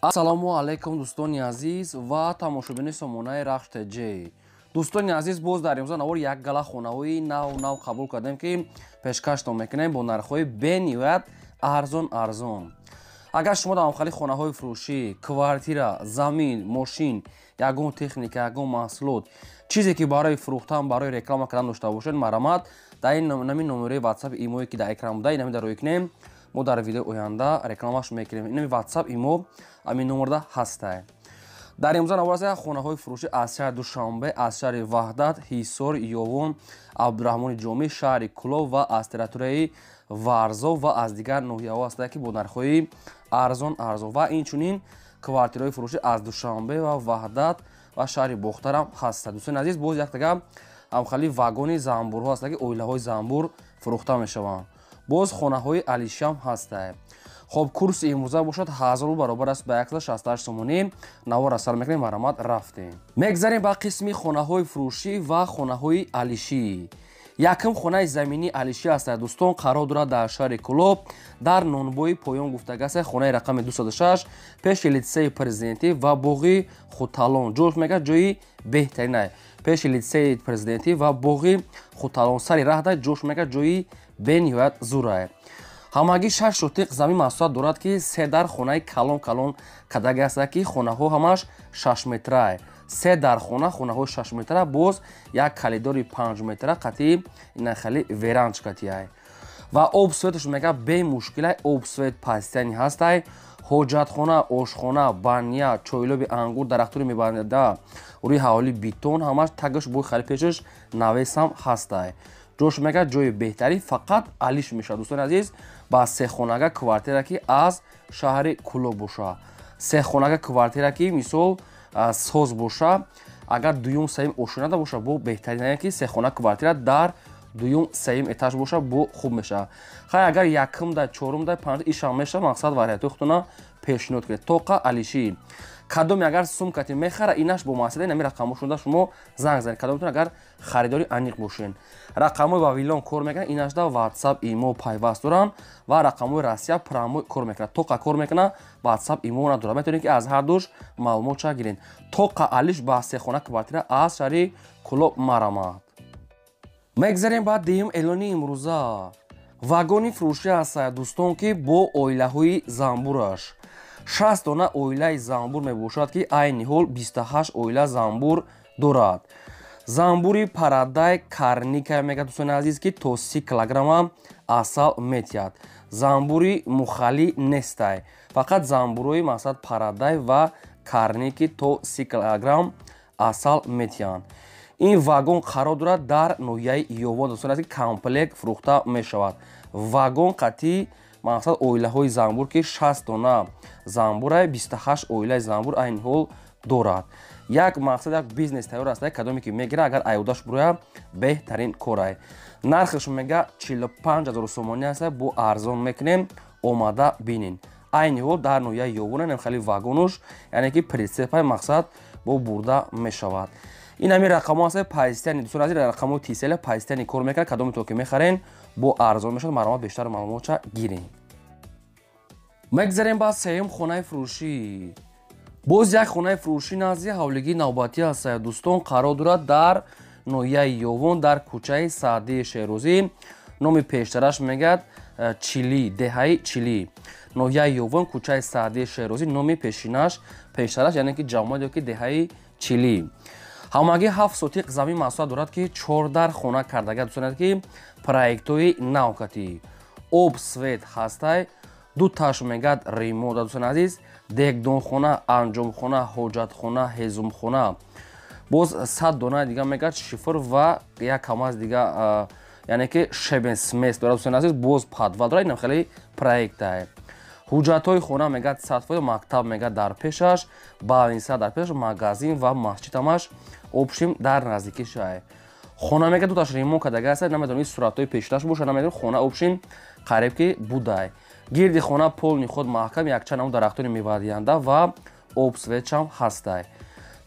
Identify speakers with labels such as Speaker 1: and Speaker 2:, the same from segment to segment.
Speaker 1: Ассалому алайкум, дӯстони азиз ва тамошобини сомонаи Рахш ТЖ. Дӯстони азиз, боз дар имрӯза навор як гала хонаҳои нав нав қабул кардем, ки пешкаштон мекунем бо нархҳои бениҳоят арзон арзон. Агар шумо дар ҳамхали хонаҳои фурӯшӣ, квартира, замин, мошин, ягон техника, ягон маҳсулот, чизе ки барои фурӯхтан, барои реклама кардан дошта бошед, марҳамат, дар ин нами номерои WhatsApp, имое ки дар экран буда, инами дар рӯй кунем, мо дар видеои оянда рекламаш мекунем. Инами WhatsApp, имо ҳамин номерда ҳастай. Дар имрӯза навор аст хонаҳои фурӯшӣ аз шаҳри Душанбе, аз шаҳри Ваҳдат, Ҳисор, Ёвон, Абдураҳмони Ҷомӣ, шаҳри Кӯлоб ва аз территорияи Варзоб ва аз дигар ноҳияҳо ҳастанд, ки бо нархҳои арзон арзон, ва инчунин квартираҳои фурӯшӣ аз Душанбе ва Ваҳдат ва шаҳри Бохтарам ҳастанд. Дӯстони азиз, боз яктага ҳамхали вагони занбурҳо ҳастанд, ки оилаҳои занбур фурӯхта мешаванд. Боз хонаҳои алишиам ҳастанд. Хоб, курси имрӯза бошад 1000 рубл, баробар аст ба 168 сомонӣ. Навор асар мекунем, марҳамат, рафтем. Мегзарем ба қисми хонаҳои фурӯшӣ ва хонаҳои алишӣ. Якум хонаи заминии алишӣ ҳастад, дӯстон, қарор дорад дар шаҳри Кӯлоб, дар нонбои поён гуфтага аст, хонаи рақами 206, пеши литсеи президентӣ ва боғи Хуталон. Ҷош мегӯяд ҷои беҳтаринай, пеши литсеи президентӣ ва боғи Хуталон, сари раҳда. Ҷош мегӯяд ҷои бениҳоят зурай. Ҳамагӣ 6 сотиқ замин масоҳат дорад, ки се дар хонаи калон калон кадаги ҳастад, ки хонаҳо ҳамаш 6 метрай. Се дар хона, хонаҳои 6 метра, боз як калидори 5 метра қатъи инахали веранч катиай. Ва об светаш мега бемушкилай, об свет пастияни ҳастай. Ҳоҷатхона, ошхона, баня, чойлоби ангур, дарахтони мебанда, рӯи ҳаволи битон, ҳамаш тагаш бо хали пешаш навесам ҳастай. Ҷош мега ҷои беҳтарин, фақат алиш мешавад, дӯстони азиз, ба сехонага квартира, ки аз шаҳри Кӯлоб боша, сехонага квартира, ки мисол соз боша, агар дуюм сеюм ошонада боша, бо беҳтарин, ки сехона квартира дар дуюм сеюм этаж боша, бо хуб мешавад. Хай, агар якумда, чорумда, панҷ ишам мешавад, мақсад вариантҳои худтона пешниҳод кунед. Тоқа алишӣ. Кадоме агар сумкати мехара, инаш бо масъала, инами рақамҳошонда шумо занг занед, кадометон агар харидори аниқ бошен. Рақамҳои Вавилон кор мекунад, инашда WhatsApp, имо пайваст доранд ва рақамҳои Россия прямой кор мекунад. Тоқа кор мекунад, WhatsApp, имо надорад. Метавонед, ки аз ҳар душ маълумотша гиред. Тоқа алиш ба сехона квартира аз шаҳри Кӯлоб марамад. Мегзарем ба дуюм эълони имрӯза. Вагони фурӯшӣ ҳастад, дӯстон, ки бо оилаҳои занбураш. 60 дона оилаи занбур мебошад, ки айни ҳол 28 оила занбур дорад. Занбури парадай карника мегӯяд, дӯстони азиз, ки то 30 килограмма асал метиҳад. Занбури мухалӣ нестай, фақат занбурҳои мақсад парадай ва карники то 30 килограмм асал метиҳанд. Ин вагон қарор дорад дар ноҳияи Ёвон, дӯстони азиз, комплект фурӯхта мешавад. Вагон қатъи мақсад оилаҳои занбур, ки 60 дона занбурай, 28 оилаи занбур айни ҳол дорад. Як мақсад, як бизнес тайёр аст, кадоме ки мегира, агар айёдаш буроя, беҳтарин корай. Нархаш мега 45 000 сомонӣ аст, бо арзон мекунем, омада бинен. Айни ҳол дар ноҳияи Ёвон хали вагонуш, яъне ки прицепай, мақсад бо бурда мешавад. Ин ҳамин рақамҳо ҳаст пайстани, дӯстони азиз, рақамҳои тисела пайстани кор мекунад. Кадоме то ки мехарен, бо арзон мешавад, марҳамат, бештар маълумотша гирем. Мегзарем ба сеюм хонаи фурӯшӣ. Боз як хонаи фурӯшӣ назди ҳавлигии навбатӣ ҳаст, дӯстон, қарор дорад дар ноҳияи Ёвон, дар кӯчаи Саъдии Шерозӣ, номи пештараш мегӯяд Чилӣ, деҳаи Чилӣ. Ноҳияи Ёвон, кӯчаи Саъдии Шерозӣ, номи пешинаш, пештараш, яъне ки ҷамоат ё ки деҳаи Чилӣ. Ҳамагӣ 7 сотиқ замин масоҳат дорад, ки чор дар хона кардага, дӯстон, ки проектҳои навкатӣ, об свет ҳастай, ду таш мегӯяд ремонт. Дӯстони азиз, дегдонхона, анҷомхона, ҳоҷатхона, ҳезумхона, боз 100 дона дига мегӯяд шифр ва як камаз дига, яъне ки щебень смесь дорад. Дӯстони азиз, боз подвал дорад. Инам хеле проектай. Ҳуҷҷатҳои хона мегӯяд 100%, мактаб мегӯяд дар пешаш, больница дар пешаш, магазин ва масҷид ҳамаш общим дар наздикишай. Хона мегӯяд дуташ ремонт кардага аст, намедонам, ин суратҳои пешинаш боша, намедонам. Хона общим қариб ки будай. Гирди хона полный худ маҳкам, якчанд намуд дарахтони мевадиҳанда ва обсветчам ҳастай.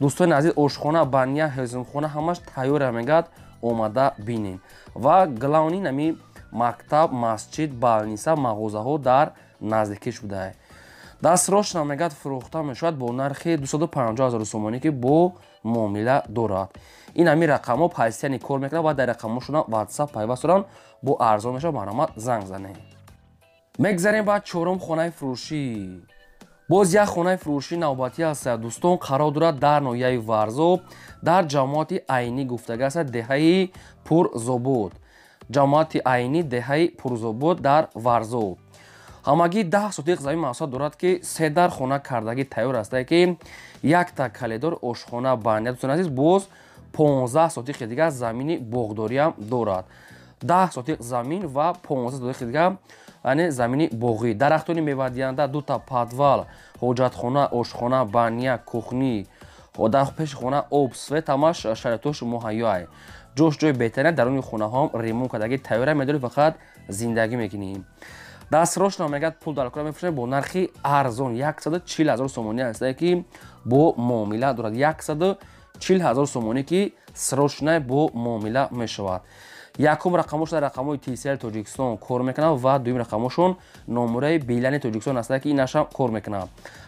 Speaker 1: Дӯстони азиз, ошхона, баня, ҳезумхона ҳамаш тайёра, мегӯяд, омада бинен. Ва главный нами мактаб, масҷид, больница, мағозаҳо дар наздикиш будай. Дастрочно мегӯяд фурӯхта мешавад бо нархи 250 ҳазор сомонӣ, ки бо муомила дорад. Ин ҳамин рақамҳо постоянно кор мекунад ва дар рақамҳошона WhatsApp пайваст доранд, бо арзон мешавад, марҳамат занг занед. Мегзарем ба чорум хонаи фурӯшӣ. Боз як хонаи фурӯшӣ навбатӣ аст, дӯстон, қарор дорад дар ноҳияи Варзоб, дар ҷамоати Айнӣ гуфтага аст, деҳаи Пурзобод. Ҷамоати Айнӣ, деҳаи Пурзобод дар Варзоб. Ҳамагӣ 10 сотиқ замин масоҳат дорад, ки се дар хона кардагӣ тайёр астае, ки якта калидор, ошхона, баня. Дӯстони азиз, боз 15 сотиқи дигар замини боғдориам дорад. 10 сотиқ замин ва 15 сотиқи дигар, яъне замини боғӣ, дарахтони мевадиҳанда, дута подвал, ҳоҷатхона, ошхона, баня, кухня, дар пеши хона об, свет, ҳамаш шароитош муҳайёай. Ҷош ҷои беҳтарин, даруни хонаҳоам ремонт кардагӣ тайёра, медорӣ фақат зиндагӣ мекунӣ. Дастрочно мегӯяд пул дар кора мефурӯшад бо нархи арзон 140 ҳазор сомонӣ астае, ки бо муомила дорад. 140 ҳазор сомонӣ, ки срочно бо муомила мешавад. Якум рақамошон рақамҳои Tcell Тоҷикистон кор мекунад ва дуюм рақамошон номураи Билайни Тоҷикистон астае, ки инашам кор мекунад.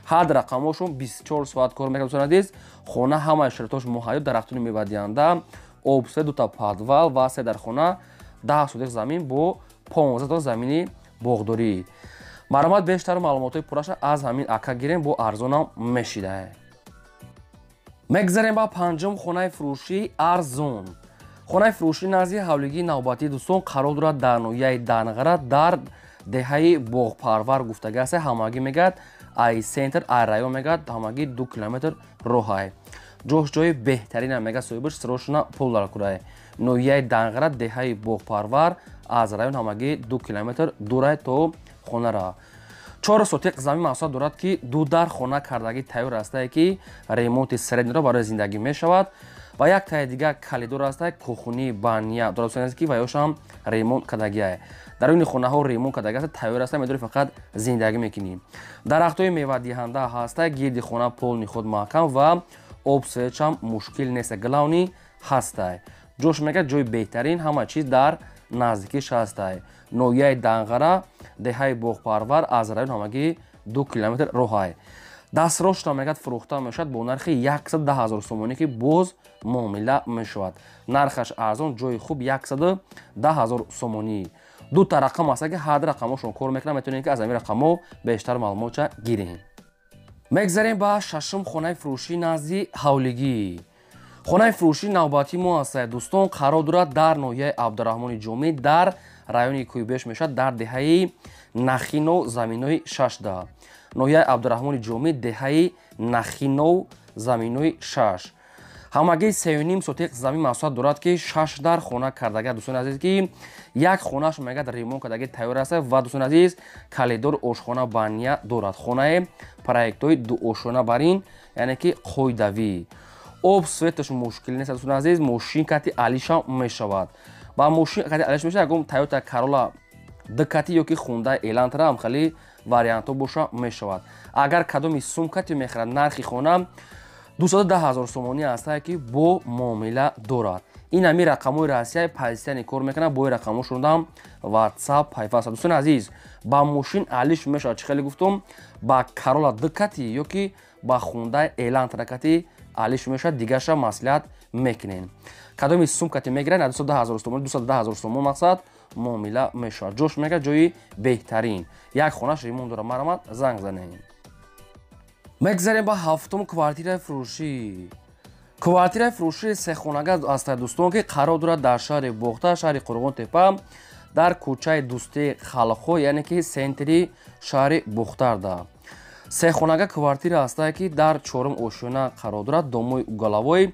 Speaker 1: Ҳар рақамошон 24 соат кор мекунад. Дӯстони азиз, хона ҳамаи шароитош муҳайё, дарахтони мевадиҳанда, об, се, дута подвал ва се дар хона, 10 сотиқ замин бо 15 то замини боғдорӣ. Марҳамат, бештар маълумотҳои пурраша аз ҳамин ака гирем, бо арзонам мешида. Мегзарем ба панҷум хонаи фурӯшии арзон. Хонаи фурӯшӣ назди ҳавлигии навбатии, дӯстон, қарор дорад дар ноҳияи Данғара, дар деҳаи Боғпарвар гуфтага аст. Ҳамагӣ мегӯяд ай центр, ай район мегӯяд ҳамагӣ 2 километр роҳай. Ҷош ҷои беҳтарина, мегӯяд соҳибаш срочно пул дар курай. Ноҳияи Данғара, деҳаи Боғпарвар, аз район ҳамагӣ 2 километр дурай то хонара. 4 сотиқ замин масоҳат дорад, ки ду дар хона кардагӣ тайёр астае, ки ремонти средний ро барои зиндагӣ мешавад ва як таи дигар калидор астае, кухня, баня дорад, ки ваёшам ремонт кардагиае. Даруни хонаҳо ремонт кардаги аст, тайёр аста, медори фақат зиндагӣ мекунӣ. Дарахтҳои мевадиҳанда ҳаста, гирди хона полный худ маҳкам ва об, свет шам мушкил нест, главный ҳастай. Ҷош мегӯяд ҷои беҳтарин, ҳама чиз дар наздикиш ҳастай. Ноҳияи Данғара, деҳаи Боғпарвар, аз район ҳамагӣ 2 километр роҳай. Дастрочно мегӯяд фурӯхта мешавад бо нархи 110 ҳазор сомонӣ, ки боз муомила мешавад. Нархаш арзон, ҷои хуб, 110 ҳазор сомонӣ. Дута рақам аст, ки ҳар рақамошон кор мекунад, метавонед, ки аз ҳамин рақамҳо бештар маълумотча гирем. Мегзарем ба шашум хонаи фурӯшӣ назди ҳавлигӣ. Хонаи фурӯшӣ навбатии мо аст, дӯстон, қарор дорад дар ноҳияи Абдураҳмони Ҷомӣ, дар райони Кӯйбеш мешавад, дар деҳаи Нахинов, заминои шашда. Ноҳияи Абдураҳмони Ҷомӣ, деҳаи Нахинов, заминои шаш. Ҳамагӣ 3,5 сотиқ замин масоҳат дорад, ки шаш дар хона кардага, дӯстони азиз, ки як хонааш мегӯяд ремонт кардаги тайёр аст ва, дӯстони азиз, калидор, ошхона, баня дорад. Хонаи проектҳои дуошона бар ин, яъне ки қоидавӣ, об, свет аш мушкил нест. Дӯстони азиз, мошин кати алишам мешавад, ба мошин кати алиш мешавад, ягон Тойота Карола дкати ёки Хундай Элантра ҳам хеле вариантҳо боша мешавад. Агар кадоми сумкати мехарад, нархи хона 210 ҳазор сомонӣ астае, ки бо муомила дорад. Ин ҳамин рақамҳои Россия постоянно кор мекунад, бо рақамҳошонам WhatsApp пайваст. Дӯстони азиз, ба мошин алиш мешавад, чӣ хеле гуфтум, ба Карола дкати ёки ба Хундай Элантра кати алиш мешавад, дигарша маслиҳат мекунем. Кадоми сумкати мегирад, 210 ҳазор сомонӣ, 210 ҳазор сомон мақсад муомила мешавад. Ҷош мега ҷои беҳтарин, як хонаш ремонт дорад, марҳамат занг занем. Мегзарем ба ҳафтум квартираи фурӯшӣ. Квартираи фурӯшии сехонага аст, дӯстон, ки қарор дорад дар шаҳри Бохта, шаҳри Қурғонтепа, дар кӯчаи Дӯстии халқҳо, яъне ки центри шаҳри Бохтарда. Сехонага квартира астае, ки дар чорум ошёна қарор дорад, домои уголовой,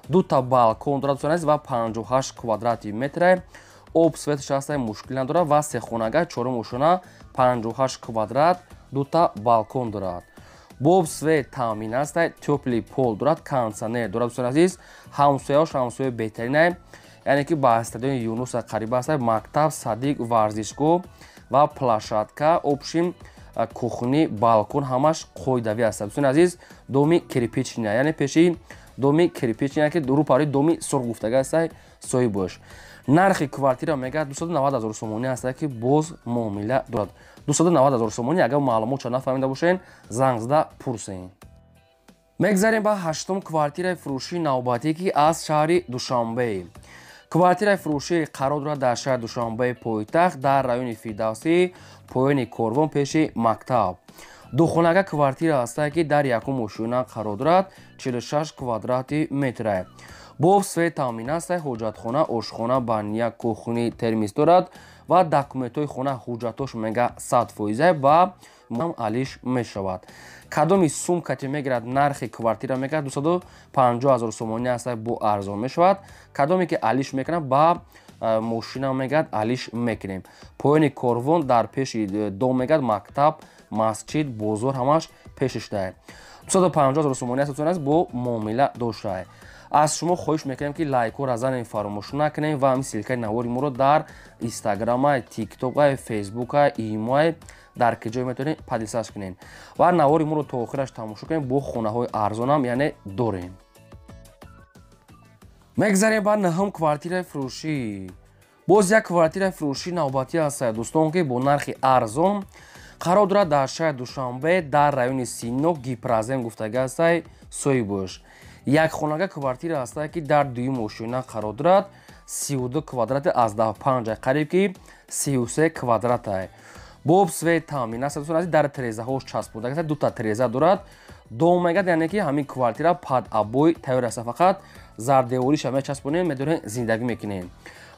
Speaker 1: дута балкон дорад, дӯстони азиз, ва 58 квадрати метре. Об, свет аш астае, мушкил надорад ва сехонага, чорум ошёна, 58 квадрат, дута балкон дорад, бо об, свет таъмин аст, тёплый пол дорад, кондитсионер дорад. Дӯстони азиз, ҳамсояош ҳамсояи беҳтаринае, яъне ки ба стадиони Юнуса қариб аст, мактаб, садик, варзишгоҳ ва площадка, общий кухня, балкон ҳамаш қоидавӣ аст. Дӯстони азиз, доми кирпичный, яъне пеши Доми кирпич, яъне ки рӯпарои доми сурх гуфтага ҳастай соҳибаш. Нархи квартира мегӯяд 290 ҳазор сомонӣ ҳаста, ки боз муомила дорад. 290 ҳазор сомонӣ. Агар маълумотша нафаҳмида бошен, занг зада пурсен. Мегзарем ба ҳаштум квартираи фурӯшии навбатӣ, ки аз шаҳри Душанбе. Квартираи фурӯшӣ қарор дорад дар шаҳри Душанбе, пойтахт, дар райони Фирдавсӣ, поёни корвон, пеши мактаб. Духонага квартира ҳастае, ки дар якум ошёна қарор дорад, 46 квадрати метра. Бо свет таъмин ҳастае, ҳоҷатхона, ошхона, баня, кухни, термис дорад ва документҳои хона, ҳуҷҷатош мега 100% ба алиш мешавад. Кадоми сум кати мегирад, нархи квартира мегирад 250 ҳазор сомонӣ ҳастае, бо арзон мешавад. Кадоме ки алиш мекунад, ба мошина мегӯяд алиш мекунем. Поёни корвон, дар пеши дом мегӯяд мактаб, масҷид, бозор ҳамаш пешиш дае. 250 ҳазор сомонӣ аст, бо муомила доштае. Аз шумо хоҳиш мекунем, ки лайкҳоро занем, фаромӯш накунем ва ҳамин ссылкаи навори моро дар Инстаграмай, Тиктокай, Фейсбукай, Имоай, дар ки ҷой метавонед, поделиться кунем ва навори моро то охираш тамошо кунем. Бо хонаҳои арзонам яъне дорем. Мегзарем ба наҳум квартираи фурӯшӣ. Боз як квартираи фурӯшӣ навбатӣ ҳастад, дӯстон, ки бо нархи арзон қарор дорад дар шаҳри Душанбе, дар райони Сино, Гипрозем гуфтага ҳастай соҳибош. Якхонага квартира ҳастае, ки дар дуюм ошёна қарор дорад, 32 квадрати аз 15, қариб ки 33 квадратае. Бо свет таъмин аст, дӯстон азиз, дар терезаҳош часпода, дута тереза дорад. Дом мегӯяд, яъне ки ҳамин квартира под обои тайёр аст, фақат зардевориша мечаспонем, медорем, зиндагӣ мекунем.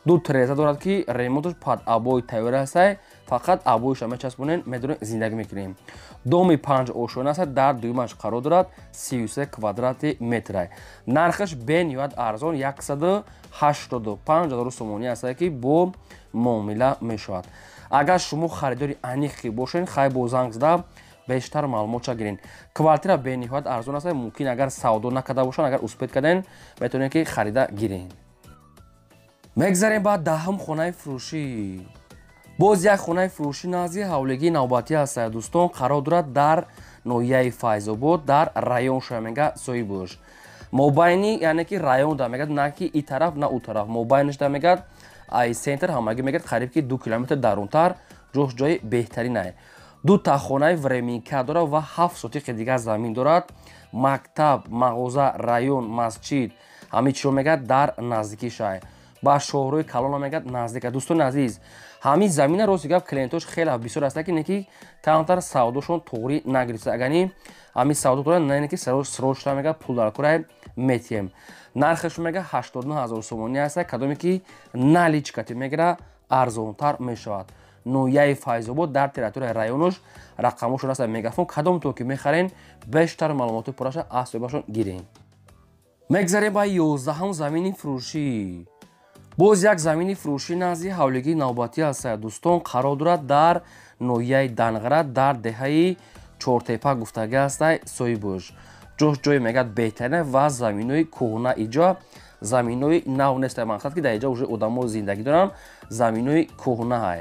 Speaker 1: Ду тереза дорад, ки ремонташ под обои тайёр астай, фақат обоиша мечаспонем, медорем, зиндагӣ мекунем. Доми панҷ ошёна аст, дар дуюмаш қарор дорад, 33 квадрати метрай. Нархаш бениҳоят арзон, 185 ҳазору сомонӣ аст, ки бо муомила мешавад. Агар шумо харидори аниқи бошед, хай, бо занг зада бештар маълумотша гирен. Квартира бениҳоят арзон аст. Мумкин, агар савдо накарда бошанд, агар успеть карден, метавонед, ки харида гирен. Мегзарем ба 10-ум хонаи фурӯшӣ. Боз як хонаи фурӯшӣ назди ҳавлигии навбатӣ ҳастад, дӯстон, қарор дорад дар ноҳияи Файзобод, дар район ша мега соҳибош. Мобайни, яъне ки район да мегӯяд, на ки и тараф, на ӯ тараф, мобайниш да мегӯяд, ай центр ҳамагӣ мегӯяд қариб ки 2 километр дарунтар. Ҷош ҷои беҳтаринае. Ду та хонаи временка дорад ва 7 сотиқи дигар замин дорад. Мактаб, мағоза, район, масҷид, ҳамин чиро мегӯяд дар наздикии шаҳр, ба шоҳрӯи калона мегӯяд наздика. Дӯстони азиз, ҳамин замина, рости гап, клиентош хеле бисёр аста, ки не ки камтар савдошон туғрӣ нагирифта. Агар ҳамин савдо дорад, не ки срочно мегӯяд пул дар курай метиҳем. Нархаш мега 89 ҳазор сомонӣ аста. Кадоме ки наличкати мегира, арзонтар мешавад. Ноҳияи Файзобод, дар территорияи районош, рақамошон аста Мегафон. Кадомтон ки мехарен, бештар маълумоти пурраша аз соҳибашон гирен. Мегзарем ба 11-ум замини фурӯшӣ. Боз як замини фурӯшӣ назди ҳавлигии навбатӣ ҳастад, дӯстон, қарор дорад дар ноҳияи Данғара, дар деҳаи Чортепа гуфтага ҳастай соҳибош. Ҷош ҷое мегӯяд беҳтарина ва заминои кӯҳна. Иҷо заминои нав неста, мақсад ки дар иҷо уже одамо зиндагӣ доранд, заминои кӯҳнаҳай.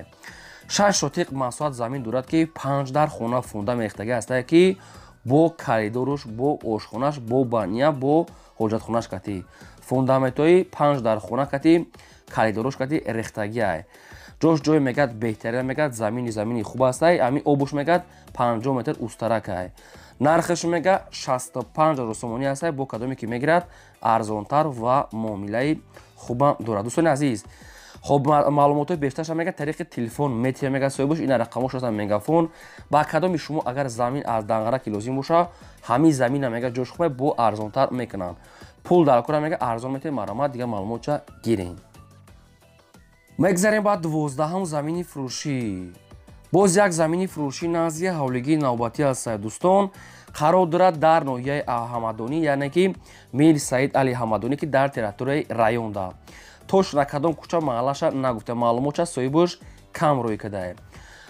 Speaker 1: 6 сотиқ масоҳат замин дорад, ки панҷ дар хона фундамент рехтагӣ ҳастае, ки бо коридоруш, бо ошхонаш, бо баня, бо ҳоҷатхонаш катӣ, фундаментҳои панҷ дар хона катӣ, коридорош катӣ рехтагиай. Ҷош ҷое мегӯяд беҳтарина, мегӯяд замини хуб ҳастай. Ҳамин обуш мегӯяд 50 метр устаракай. Нархаш мега 65 ҳазор сомонӣ ҳастай. Бо кадоме ки мегирад, арзонтар ва муомилаи хубам дорад. Дӯстони азиз, хоб, маълумотҳои бештарша мега тариқи телефон метия, мега соҳибош. Ина рақамош ҳастан Мегафон. Ба кадоми шумо агар замин аз Данғара ки лозим боша, ҳамин замина мега ҷош хубай, бо арзонтар мекунанд. Пул дар кора мега арзон метавед. Марҳамат, дигар маълумотча гирем. Мегзарем ба 12-ум замини фурӯшӣ. Боз як замини фурӯшӣ назди ҳавлигии навбатӣ ҳастад, дӯстон, қарор дорад дар ноҳияи Ҳамадонӣ, яъне ки Мир Саид Али Ҳамадонӣ, ки дар территорияи районда. Точно кадом кӯча, маҳаллаша нагуфта, маълумотша соҳибош кам рӯй кардае.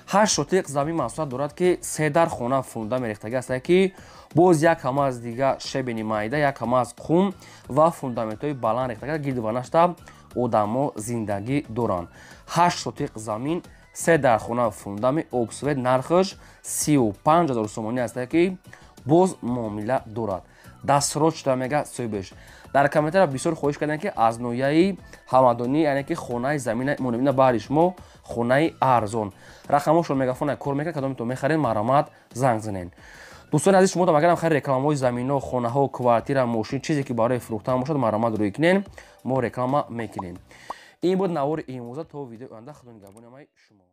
Speaker 1: 8 сотиқ замин масоҳат дорад, ки се дар хона фундамент рехтагӣ ҳастае, ки боз як ҳама аз дига щебени майда, як ҳама аз қум ва фундаментҳои баланд рехтага, гирду нашта одамо зиндагӣ доранд. 8 сотиқ замин, се дар хона, фундамент, об, свет. Нархаш 35 ҳазор сомонӣ ҳастае, ки боз муомила дорад. Дастрочта мега соҳибаш. Дар комментария бисёр хоҳиш кардем, ки аз ноҳияи Ҳамадонӣ, яъне ки хонаи замина монем. Баҳри шумо хонаи арзон. Рақамошон мегафона кор мекунад, кадомето мехаред, марҳамат, занг занед. Дӯстони азиз, шумо агарам хайр рекламаҳои замино, хонаҳо, квартира, мошин, чизе ки барои фурӯхтан бошад, марҳамат, рӯй кунен, мо реклама мекунем. Ин буд навори имрӯза. То видеои оянда, худо нигаҳбони ҳамаи шумо.